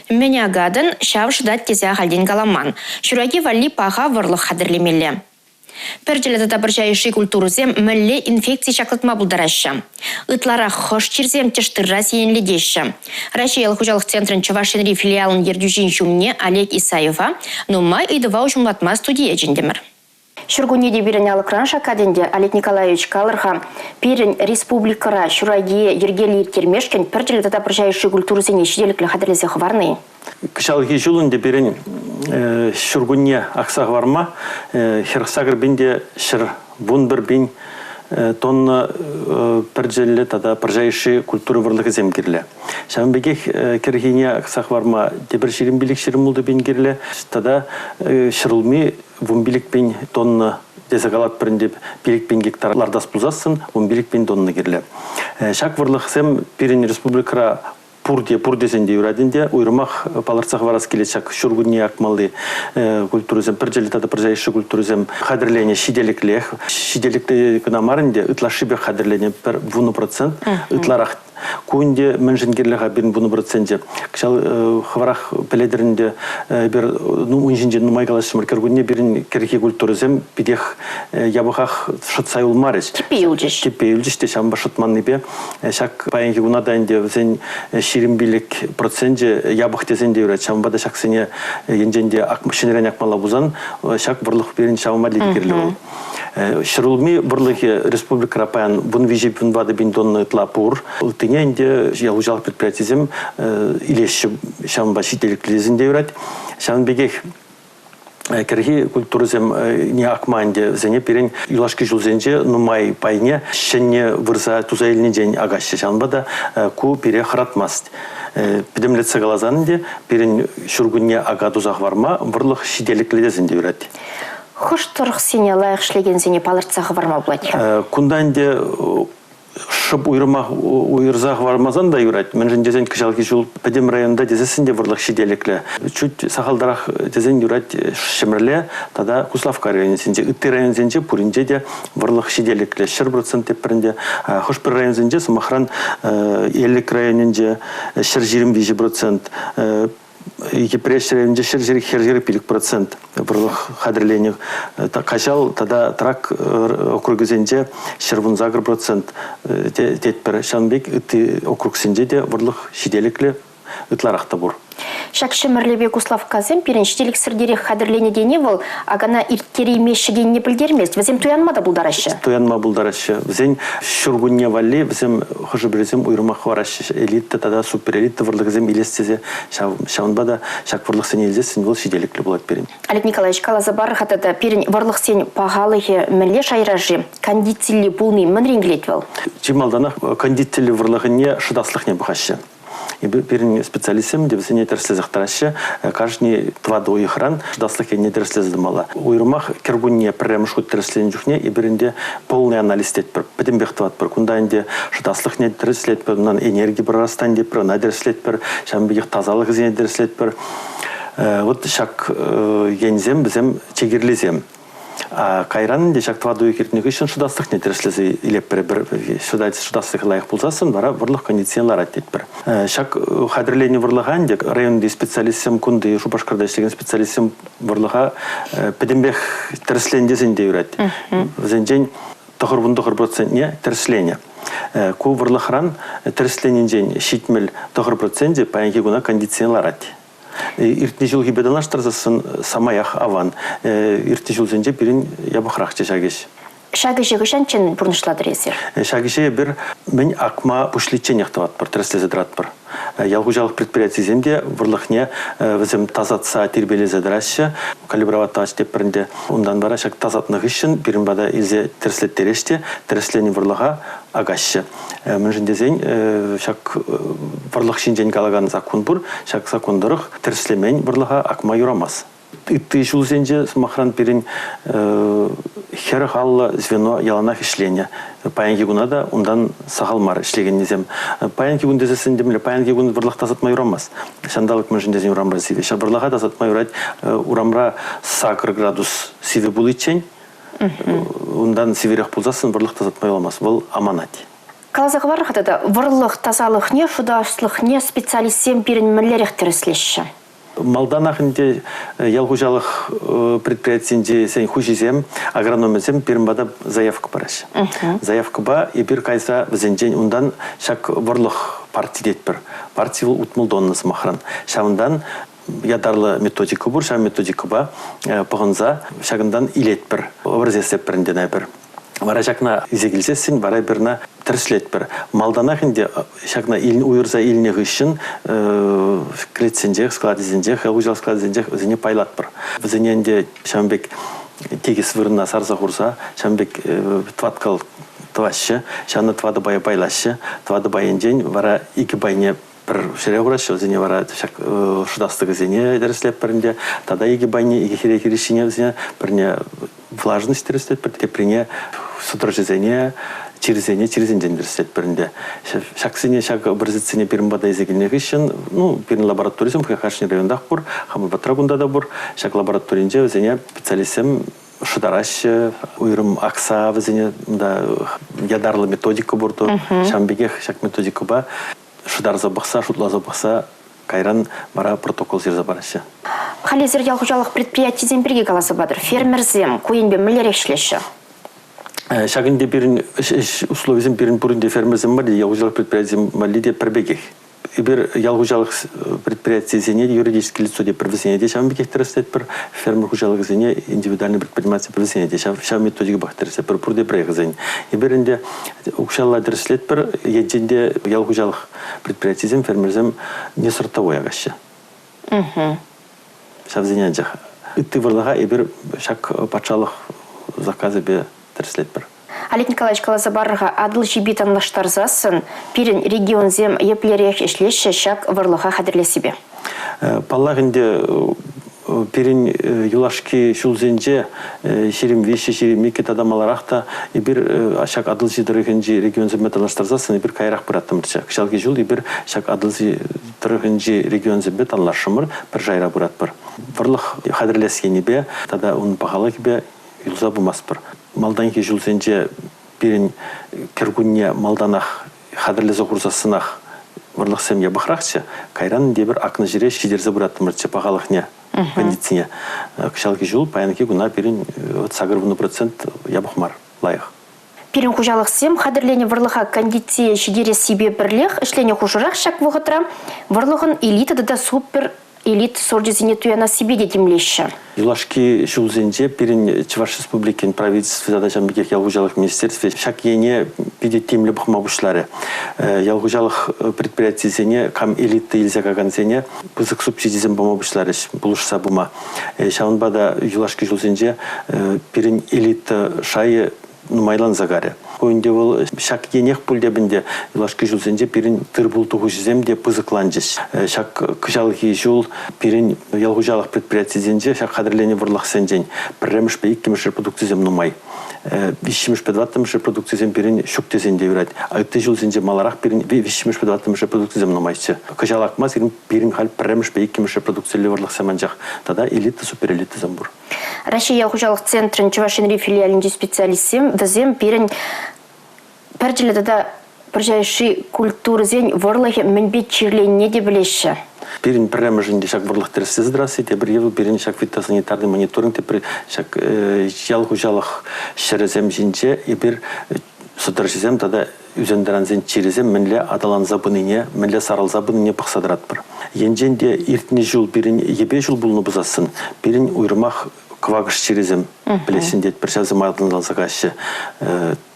Мӗн акатӑн, ҫав шӑтать тесе ахальтен каламан. Ҫураки валли паха вӑрлӑх хатӗрлемелле. Пӗрчӗллӗ тата пӑрҫа йышши культурӑсем мӗнле инфекци ҫаклатма пултараҫҫӗ? Ытларах хӑш чирсем тӗш тырра сиенлетеҫҫӗ? Раҫҫей ял хуҫалӑх центрӗн Чӑваш Енри филиалӗн ертӳҫин ҫумне Олег Исаева нумай ыйтӑва уҫӑмлатма студие чӗнтӗмӗр. Ҫуркунне те пирӗн алӑкран шаккать ӗнтӗ, Олег Николаевич, калӑр-ха, пирӗн республикӑра ҫуракие йӗркеллӗ ирттермешкӗн пӗрчӗллӗ тата пӑрҫа йышши культурӑсене ҫителӗклӗ хатӗрлесе хӑварнӑ-и? Кӑҫалхи ҫул ӗнтӗ пирӗн ҫуркунне акса хӑварма 48 пин те 111 пин тонна пӗрчӗллӗ тата пӑрҫа йышши культура вӑрлӑхӗсем кирлӗ. Ҫавӑн пекех кӗрхине акса хӑварма тепӗр 25-26 пин кирлӗ тата ҫӗрулми 15 пин тонна тесе калатпӑр ӗнтӗ, 5 пин гектар лартас пулсассӑн 15 пин тонна кирлӗ. Ҫак вӑрлӑхсем пирӗн республикӑра пурте пур тесен те юрать ӗнтӗ. Уйрӑмах палӑртса хӑварас килет ҫак ҫуркунне акмалли культурӑсем, пӗрчӗллӗ тата пӑрҫа йышши культурӑсем хатӗрленӗ ҫителӗклех. Ҫителӗклӗ кӑна мар ӗнтӗ, ытлашшипех хатӗрленӗ пӗр 10% ытларах. Ку ӗнтӗ мӗншӗн кирлӗ-ха пирӗн 10%? Кӑҫал хӑвӑрах пӗлетӗр ӗнтӗ, эпир ун ҫинчен нумай калаҫрӑмӑр. Кӗркунне пирӗн кӗрхи культурӑсем питех япӑхах шӑтса юлмарӗҫ. Типпе юлчӗҫ. Типпе юлчӗҫ те ҫавӑнпа шӑтманнипе Ҫак паянхи куна та ӗнтӗ вӗсен 25 проценчӗ япӑх тесен те юрать. Ҫавӑнпа та ҫаксене енчен те ҫӗнӗрен акмалла пулсан ҫак вӑрлӑх пирӗн ҫавӑнпа та кирлӗ вӑл. Ҫӗрулми вӑрлӑхӗ республикӑра паян 13-14 пин тонна ытла пур. Ыттине ӗнтӗ ял хуҫалӑх предприятийӗсем илеҫҫӗ, ҫавӑнпа ҫителӗклӗ тесен те юрать. Ҫавӑн пекех кӗрхи культурӑсем не акма ӗнтӗ вӗсене пирӗн юлашки ҫулсенче нумай пайне ҫӗнӗ вырса туса илнинчен акаҫҫӗ. Ҫавӑнпа та ку пире хӑратмасть. Пӗтӗмлетсе каласан ӗнтӗ пирӗн ҫуркунне ака туса хӑварма вӑрлӑх ҫителӗклӗ тесен те юрать. Хӑш тӑрӑхсене лайӑх ӗҫлекенсене палӑртса хӑварма пулать? Кунта ӗнтӗ шӑп уйрӑмах уйӑрса хӑвармасан та юрать. Мӗншӗн тесен кӑҫалхи ҫул пӗтӗм районта тесессӗн те вӑрлӑх ҫителӗклӗ. Чуть сахалтарах тесен юрать Ҫӗмӗрле тата Куславкка районӗсенче. Ытти районсенче пуринче те вӑрлӑх ҫителӗклӗ. 100% теппӗр ӗнтӗ. Хӑш-пӗр районсенче, сӑмахран, Элӗк районӗнче 123%, Йӗпреҫ районӗнче 145% вӑрлӑх хатӗрленӗ. Каҫал тата Трак округӗсенче 118% тетпӗр. Ҫавӑн пек ытти округсенче те вӑрлӑх ҫителӗклӗ ытларах та пур. Ҫак Ҫӗмӗрлепе Куславккасем пирӗн ҫителӗксӗртерех хатӗрленӗ тени вӑл акана ирттереймеҫҫӗ тенине пӗлтермест. Вӗсем туянма та пултараҫҫӗ. Туянма пултараҫҫӗ. Вӗсен ҫуркунне валли вӗсем хӑшӗ-пӗрисем уйрӑмах хӑвараҫҫӗ элита тата суперэлита вӑрлӑхӗсем илес тесе ҫавӑнпа та ҫак вӑрлӑхсене илсессӗн вӑл ҫителӗклӗ пулать пирӗн. Олег Николаевич, каласа пар-ха тата пирӗн вӑрлӑхсен пахалӑхӗ мӗнле шайра-ши? Кондициллӗ пулни мӗнрен килет вӑл? Чи малтанах кондициллӗ вӑрлӑхӗнне шӑтаслӑхне пӑхаҫҫӗ. Пирӗн специалистсем те вӗсене тӗрӗслесех тӑраҫҫӗ. Кашни тӑватӑ уйӑхран шӑтаслӑх енне тӗрӗслесе тӑмалла. Уйрӑмах кӗркунне пӗрремӗш хут тӗрӗсленӗ чухне эпир ӗнтӗ полный анализ тетпӗр, пӗтӗмпех тӑватпӑр. Кунта ӗнтӗ шӑтаслӑхне тӗрӗслетпӗр, унтан энерги прорастани тетпӗр, ӑна тӗрӗслетпӗр, ҫавӑн пекех тасалӑхӗсене тӗрӗслетпӗр. Вот ҫак енсем вӗсем чи кирлисем. Кайран ӗнтӗ ҫак тӑватӑ уйӑх иртнӗ хыҫҫӑн шӑтаслӑхне тӗрӗслесе илетпӗр пӗр шӑтаслӑх лайӑх пулсассӑн вара вӑрлӑх кондицине ларать тетпӗр. Ҫак хатӗрленӗ вӑрлӑха ӗнтӗ районти специалистсем, кунти Шупашкарта ӗҫлекен специалистсем вӑрлӑха пӗтӗмпех тӗрӗсленӗ тесен те юрать. Вӗсенчен 99 процентне тӗрӗсленӗ. Ку вӑрлӑхран тӗрӗсленинчен 79 проценчӗ паянхи куна кондицине ларать. Иртнӗ ҫулхипе танлаштарсассӑн самаях аван. Иртнӗ ҫулсенче пирӗн япӑхрахчӗ ҫак ӗҫ. Ҫак ӗҫе хӑҫанччен пурнӑҫлатӑр эсир? Ҫак ӗҫе эпир мӗн акма пуҫличченех тӑватпӑр, тӗрӗслесе тӑратпӑр. Ял хуҫалӑх предприятийӗсем те вӑрлӑхне вӗсем тасатса, тирпейлесе тӑраҫҫӗ. Калибровать тӑваҫҫӗ тетпӗр ӗнтӗ. Унтан вара ҫак тасатнӑ хыҫҫӑн пирӗн пата илсе тӗрӗслеттереҫ те тӗрӗсленӗ вӑрлӑха акаҫҫӗ. Мӗншӗн тесен ҫак вӑрлӑх ҫинчен калакан саккун пур. Ҫак саккун тӑрӑх тӗрӗслемен вӑрлӑха акма юрамасть. Ытти ҫулсенче, сӑмахран, пирӗн 40-50 звено яланах ӗҫленӗ. Паянхи куна та унтан сахал мар ӗҫлекеннисем. Паянхи кун тесессӗн темле, паянхи кун вӑрлӑх тасатма юрамасть. Ҫанталӑк мӗншӗн тесен урамра сивӗ. Ҫав вӑрлӑха тасатма юрать урамра 8 градус сивӗ пуличчен. Унтан сивӗрех пулсассӑн вӑрлӑх тасатма юрамасть, вӑл аманать. Каласа хӑварӑр-ха тата, вӑрлӑх тасалӑхне, шутаслӑхне специалистсем пирӗн мӗнлерех тӗрӗслеҫҫӗ? Малтанах ӗнтӗ ял хуҫалӑх предприятийӗнчисен хуҫисем, агрономӗсем пирӗн пата заявка параҫҫӗ. Заявкӑпа эпир кайса вӗсенчен унтан ҫак вӑрлӑх парти тетпӗр. Парти вӑл 60 тонна сӑмахран. Ҫавӑнтан ятарлӑ методика пур, ҫав методикӑпа пӑхӑнса ҫакӑнтан илетпӗр, вӗрсесеппӗр ӗнтӗ эпир. Вара ҫакна илсе килсессӗн вара эпир ӑна тӗрӗслетпӗр. Малтанах ӗнтӗ ҫакна уйӑрса илнӗ хыҫҫӑн кӗлетсенчех, складӗсенчех, ял хуҫалӑх складӗсенчех вӗсене пайлатпӑр. Вӗсене ӗнтӗ ҫавӑн пек тикӗс вырӑна сарса хурса, ҫавӑн пек тӑваткал тӑваҫҫӗ, ҫавна тӑватӑ пая пайлаҫҫӗ. Тӑватӑ пайӗнчен вара икӗ пайне пӗр ҫӗре хураҫҫӗ, вӗсене вара ҫак шӑтастӑкӗсене тӗрӗслетпӗр ӗнтӗ. Тата икӗ пайне, икӗ хире хирӗҫҫине вӗсене пӗрне влажность тӗрӗслетпӗр, теприне сӑтӑрҫӑсене, чирсене чирсенчен тӗрӗслетпӗр ӗнтӗ. Ҫаксене, ҫак образецсене пирӗн пата илсе килнӗ хыҫҫӑн, ну, пирӗн лабораторисем кашни районтах пур, хамӑр патра кунта та пур. Ҫак лабораторинче вӗсене специалистсем шӑтараҫҫӗ, уйрӑм акса вӗсене да, ятарлӑ методика пур. Ҫавӑн пекех ҫак методикӑпа шӑтарса пӑхса, шутласа пӑхса кайран вара протокол ҫырса параҫҫӗ. Халь эсир ял хуҫалӑх предприятийӗсем пирки каласа патӑр. Фермерсем ку енпе мӗнлерех ӗҫлеҫҫӗ? Ҫакӑн те пирӗн ӗҫ условисем пирӗн пурин те фермерсем валли, ял хуҫалӑх предприятийӗсем валли те пӗр пекех. Эпир ял хуҫалӑх предприятийӗсене юридически лицо те пӗр вӗсене те ҫавӑн пекех тӗрӗслетпӗр. Фермер хуҫалӑхӗсене индивидуальный предприниматель пӗр вӗсене те ҫав, ҫав методикӑпах тӗрӗслетпӗр. Пурте пӗрех вӗсен. Эпир ӗнтӗ укҫалла тӗрӗслетпӗр, енчен те ял хуҫалӑх предприятийӗсем, фермерсем не сортовой акаҫҫӗ. Ҫавсене анчах. Ытти вӑрлӑха эпир ҫак патшалӑх заказӗпе тӗрӗслетпӗр. Олег Николаевич, каласа парӑр-ха, Атӑлҫипе танлаштарсассӑн пирӗн регионсем еплерех ӗҫлеҫҫӗ ҫак вӑрлӑха хатӗрлессипе? Паллах ӗнтӗ, пирӗн юлашки ҫулсенче 23, 22 тата маларах та эпир ҫак Атӑлҫи тӑрӑхӗнчи регионсемпе танлаштарсассӑн эпир каярах пыраттӑмӑрччӗ. Кӑҫалхи ҫул эпир ҫак Атӑлҫи тӑрӑхӗнчи регионсемпе танлашрӑмӑр, пӗр шайра пыратпӑр. Вӑрлӑх хатӗрлес енӗпе тата ун пахалӑхӗпе юлса пымастпӑр. Малтанхи ҫулсенче пирӗн кӗркунне малтанах хатӗрлесе хурсассӑнах вӑрлӑхсем япӑхрахчӗ. Кайран тепӗр акнӑ ҫӗре ҫитерсе пыраттӑмӑрччӗ пахалӑхне, кондицине. Кӑҫалхи ҫул паянхи куна пирӗн 80% япӑх мар, лайӑх. Пирӗн хуҫалӑхсем хатӗрленӗ вӑрлӑха кондицие ҫитерессипе пӗрлех ӗҫленӗ хушӑрах ҫак вӑхӑтра вӑрлӑхӑн элита тата супер элит сорчӗсене туянассипе те тимлеҫҫӗ. Юлашки ҫулсенче пирӗн Чӑваш Республикин правительстви тата ҫавӑн пекех ял хуҫалӑх министерстви ҫак ене питӗ тимлӗ пӑхма пуҫларӗ. Ял хуҫалӑх предприятийӗсене кам элита илсе кайакансене пысӑк субсидисем пама пуҫларӗҫ, пулӑшса пыма. Ҫавӑнпа та юлашки ҫулсенче пирӗн элита шайӗ нумайланса карӗ. Ку ӗнтӗ вӑл ҫак енех пуль теп ӗнтӗ. Юлашки ҫулсенче пирӗн тыр-пул тухӑҫӗсем те пысӑкланчӗҫ. Ҫак кӑҫалхи ҫул пирӗн ял хуҫалӑх предприятийӗсенче ҫак хатӗрленӗ вӑрлӑхсенчен пӗрремӗшпе иккӗмӗш репродукцисем нумай. Виҫҫӗмӗшпе тӑваттӑмӗш репродукцисем пирӗн ҫук тесен те юрать. Ытти ҫулсенче маларах пирӗн виҫҫӗмӗшпе тӑваттӑмӗш репродукцисем нумайччӗ. Кӑҫал акма сирӗн пирӗн халь пӗрремӗшпе иккӗмӗш репродукциллӗ вӑрлӑхсем анчах тата элита, суперэлитӑсем пур. Раҫҫей ял хуҫалӑх центрӗн Чӑваш Енри филиалӗнчи специалистсем вӗсем пирӗн пӗрчӗллӗ тата пӑрҫа йышши культурӑсен вӑрлӑхӗ мӗнпе чирленине те пӗлеҫҫӗ. Пирӗн пӗрремӗшӗн те ҫак вӑрлӑх тӗрӗслесе тӑрасси, тепӗр евӗр пирӗн ҫак фитосанитарный мониторинг, тепӗр ҫак ял хуҫалӑх ҫӗрӗсем ҫинче эпир сӑтӑрҫӑсем тата ӳсентӑрансен чирӗсем мӗнле аталанса пынине, мӗнле сарӑлса пынине пӑхса тӑратпӑр. Енчен те иртнӗ ҫул пирӗн йӗпе ҫул пулнӑ пулсассӑн, пирӗн уйрӑмах кӑвакӑш чирӗсем пӗлессӗн тетпӗр, ҫавсем аталанса каҫҫӗ,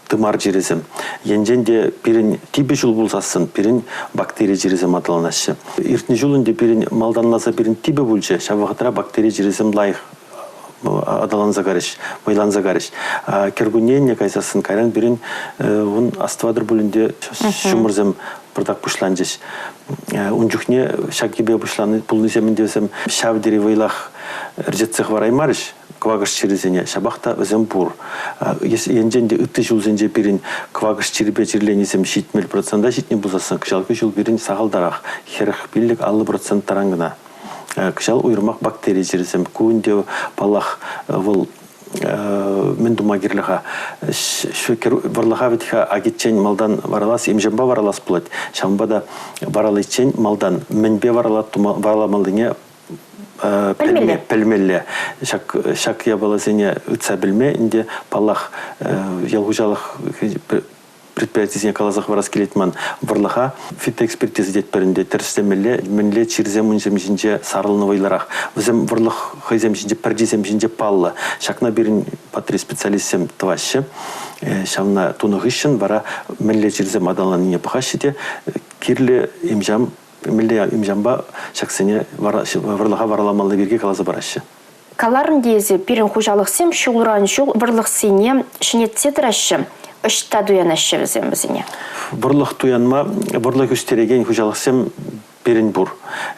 тымар чирӗсем. Енчен те пирӗн типӗ ҫул пулсассӑн, пирӗн бактери чирӗсем аталанаҫҫӗ. Иртнӗ ҫул ӗнтӗ пирӗн малтанласа пирӗн типӗ пулчӗ, ҫав вӑхӑтра бактери чирӗсем лайӑх аталанса карӗҫ, вӑйланса карӗҫ. Кӗркунне енне кайсассӑн кайран пирӗн ун астӑватӑр пулин те ҫумӑрсем пӑртак пуҫланчӗҫ. Ун чухне ҫак йӗпе пуҫланӑ пулнисем ӗнтӗ вӗсем ҫав тери вӑйлах ӗрчетсе хӑвараймарӗҫ кӑвакӑш чирӗсене, ҫапах та вӗсем пур. Енчен те ытти ҫулсенче пирӗн кӑвакӑш чирӗпе чирленисем 70% ҫитнӗ пулсассӑн, кӑҫалхи ҫул пирӗн сахалтарах, 45-50% таран кӑна. Кӑҫал уйрӑмах бактери чирӗсем. Ку ӗнтӗ, паллах, вӑл мӗн тума кирлӗ-ха? Вӑрлӑха вӗт-ха акиччен малтан варалас, имҫампа варалас пулать. Ҫавӑнпа та вараличчен малтан мӗнпе вараламаллине пӗлмелле. Пӗлмелле. Ҫак, ҫак япаласене ыйтса пӗлме ӗнтӗ, паллах, ял хуҫалӑх предприятисене каласа хӑварас килет ман. Вӑрлӑха фитоэкспертиза тетпӗр ӗнтӗ, тӗрӗслемелле, мӗнле чирсем унсем ҫинче сарӑлнӑ вӑйлӑрах. Вӗсем вӑрлӑх хӑйсем ҫинче, пӗрчисем ҫинче паллӑ. Ҫакна пирӗн патри специалистсем тӑваҫҫӗ. Ҫавна тунӑ хыҫҫӑн вара мӗнле чирсем аталаннине пӑхаҫҫӗ те кирлӗ имҫам, мӗнле имҫампа ҫаксене вӑрлӑха вараламалли пирки каласа параҫҫӗ. Каларӑн те эсӗ, пирӗн хуҫалӑхсем ҫулран ҫул вӑрлӑхсене ҫӗнетсе тӑраҫҫӗ. Ӑҫта туянаҫҫӗ вӗсем вӗсене? Вӑрлӑх туянма вӑрлӑх ӳстерекен хуҫалӑхсем пирӗн пур.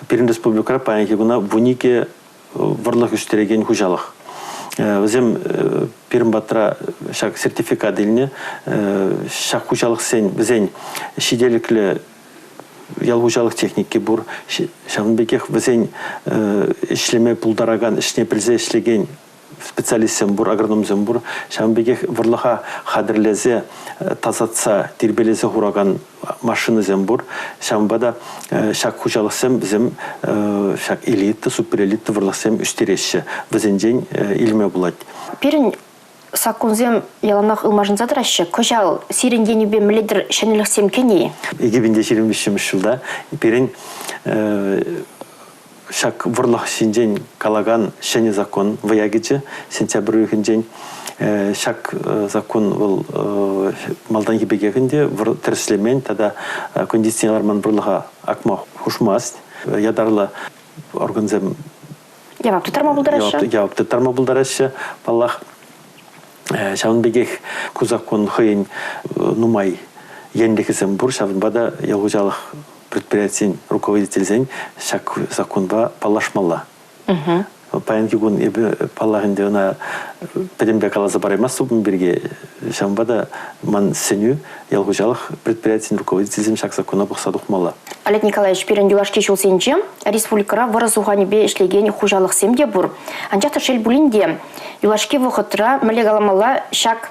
Пирӗн республикӑра паянхи куна 12 вӑрлӑх ӳстерекен хуҫалӑх. Вӗсем пирӗн патра ҫак сертификат илнӗ. Ҫак хуҫалӑхсен вӗсен ҫителӗклӗ ял хуҫалӑх техники пур. Ҫавӑн пекех вӗсен ӗҫлеме пултаракан, ӗҫне пӗлсе ӗҫлекен специалистсем пур, агрономсем пур. Ҫавӑн пекех вӑрлӑха хатӗрлесе, тасатса, тирпейлесе хуракан машинӑсем пур. Ҫавӑнпа та ҫак хуҫалӑхсем вӗсем ҫак элита, суперэлита вӑрлӑхсем ӳстереҫҫӗ. Вӗсенчен илме пулать. Пирӗн саккунсем яланах ылмашӑнса тӑраҫҫӗ. Кӑҫал сирӗн енӗпе мӗнле-тӗр ҫӗнӗлӗхсем кӗнӗ-и? 2023 ҫулта пирӗн ҫак вӑрлӑх ҫинчен калакан ҫӗнӗ закон вӑя кӗчӗ сентябрь уйӑхӗнчен. Ҫак закон вӑл малтанхи пекех ӗнтӗ тӗрӗслемен тата кондицине ларман вӑрлӑха акма хушмасть. Ятарлӑ органсем явап тыттарма пултараҫҫӗ. Явап тыттарма пултараҫҫӗ, паллах. Ҫавӑн пекех ку закон хӑйӗн нумай енлӗхӗсем пур, ҫавӑнпа та ял хуҫалӑх предприятийӗн руководителӗсен ҫак законпа паллашмалла. Паянхи кун эпӗ, паллах ӗнтӗ, ӑна пӗтӗмпе каласа параймастӑп ун пирки. Ҫавӑнпа та ман сӗнӳ ял хуҫалӑх предприятийӗн руководителӗсем ҫак закона пӑхса тухмалла. Олег Николаевич, пирӗн юлашки ҫулсенче республикӑра вӑрӑ суханӗпе ӗҫлекен хуҫалӑхсем те пур. Анчах та шел пулин те, юлашки вӑхӑтра, мӗнле каламалла, ҫак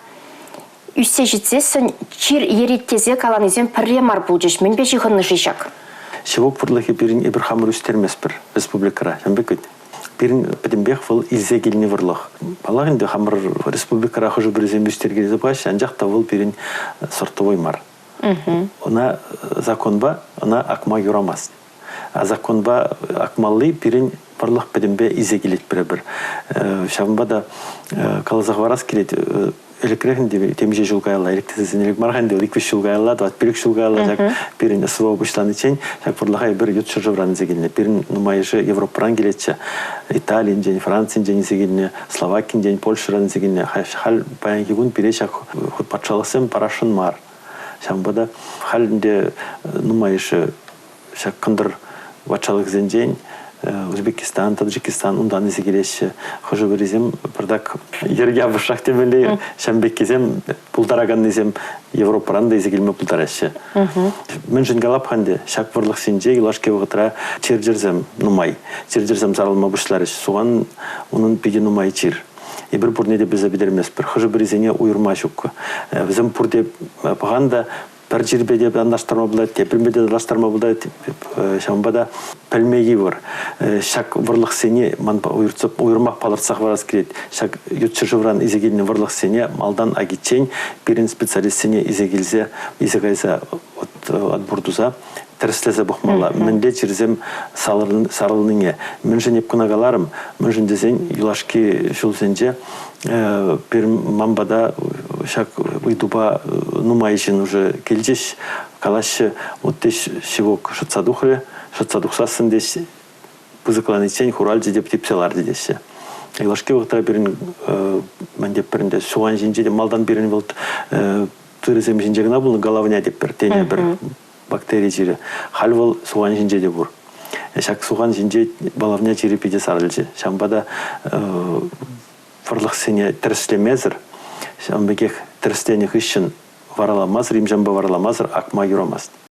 ӳссе ҫитсессӗн чир ерет тесе каланисем пӗрре мар пулчӗҫ. Мӗнпе ҫыхӑннӑ-ши ҫак? Ҫывӑх вӑрлӑхӗ пирӗн эпир хамӑр ӳстерместпӗр республикӑра. Ҫавӑн пек вӗт. Пирӗн пӗтӗмпех вӑл илсе килнӗ вӑрлӑх. Паллах ӗнтӗ, хамӑр республикӑра хӑшӗ-пӗрисем ӳстеркелесе пӑхаҫҫӗ, анчах та вӑл пирӗн сортовой мар. Ӑна законпа ӑна акма юрамасть. А законпа акмалли пирӗн вӑрлӑх пӗтӗмпе илсе килет пӗр-пӗр. Ҫавӑнпа та каласа хӑварас килет, ӗлӗкрех ӗнтӗ темиҫе ҫул каялла, ӗлӗк тесен ӗлӗк мар-ха ӗнтӗ, ик-виҫ ҫул каялла, тӑват-пилӗк ҫул каялла ҫак пирӗн СВО пуҫланиччен ҫак вӑрлӑха эпир ют ҫӗршывран илсе килнӗ. Пирӗн нумайӑшӗ Европӑран килетчӗ. Италинчен, Францинчен илсе килнӗ, Словакинчен, Польшӑран илсе килнӗ. Халь паянхи кун пире ҫак хут патшалӑхсем парасшӑн мар. Ҫавӑнпа та халь ӗнтӗ нумайӑшӗ ҫак кӑнтӑр патшалӑхӗсенчен Узбекистан, Таджикистан унтан илсе килеҫҫӗ. Хӑшӗ-пӗрисем пӑртак йӗрке апӑшрах темелле, ҫавӑн пеккисем пултараканнисем Европӑран та илсе килме пултараҫҫӗ. Мӗншӗн калап-ха ӗнтӗ, ҫак вӑрлӑхсенче юлашки вӑхӑтра чир-чӗрсем нумай. Чир-чӗрсем сарӑлма пуҫларӗҫ. Сухан унӑн питӗ нумай чир. Эпир пурне те пӗлсе пӗтерместпӗр. Хӑшӗ-пӗрисене уйӑрма ҫук. Вӗсем пурте пӑхан та пӗр чирпе те танлаштарма пулать, тепринпе те танлаштарма пулать. Ҫавӑнпа та пӗлме йывӑр. Ҫак вӑрлӑхсене ман уйрӑмах палӑртса хӑварас килет. Ҫак ют ҫӗршывран илсе килнӗ вӑрлӑхсене малтан акиччен пирӗн специалистсене илсе килсе, илсе кайса отбор туса тӗрӗслесе пӑхмалла. Мӗнле чирсем сарӑлнине. Мӗншӗн эп кӑна каларӑм? Мӗншӗн тесен юлашки ҫулсенче пирӗн ман пата ҫак ыйтупа нумай ҫын уже килчӗҫ, калаҫҫӗ. Вот теҫ ҫывӑх шӑтса тухрӗ, шӑтса тухсассӑн теҫ пысӑкланиччен хуралчӗ те типсе ларчӗ теҫҫӗ. Юлашки вӑхӑтра пирӗн мӗн тетпӗр ӗнтӗ, сухан ҫинче те малтан пирӗн вӑл тырӑсем ҫинче кӑна пулнӑ головня тетпӗр, тенӗ пӗр бактери чирӗ. Халь вӑл сухан ҫинче те пур. Ҫак сухан ҫинче головня чирӗ питӗ сарӑлчӗ. Ҫавӑнпа та вӑрлӑхсене тӗрӗслемесӗр, ҫавӑн пекех тӗрӗсленӗ хыҫҫӑн вараламасӑр, имҫампа вараламасӑр акма юрамасть.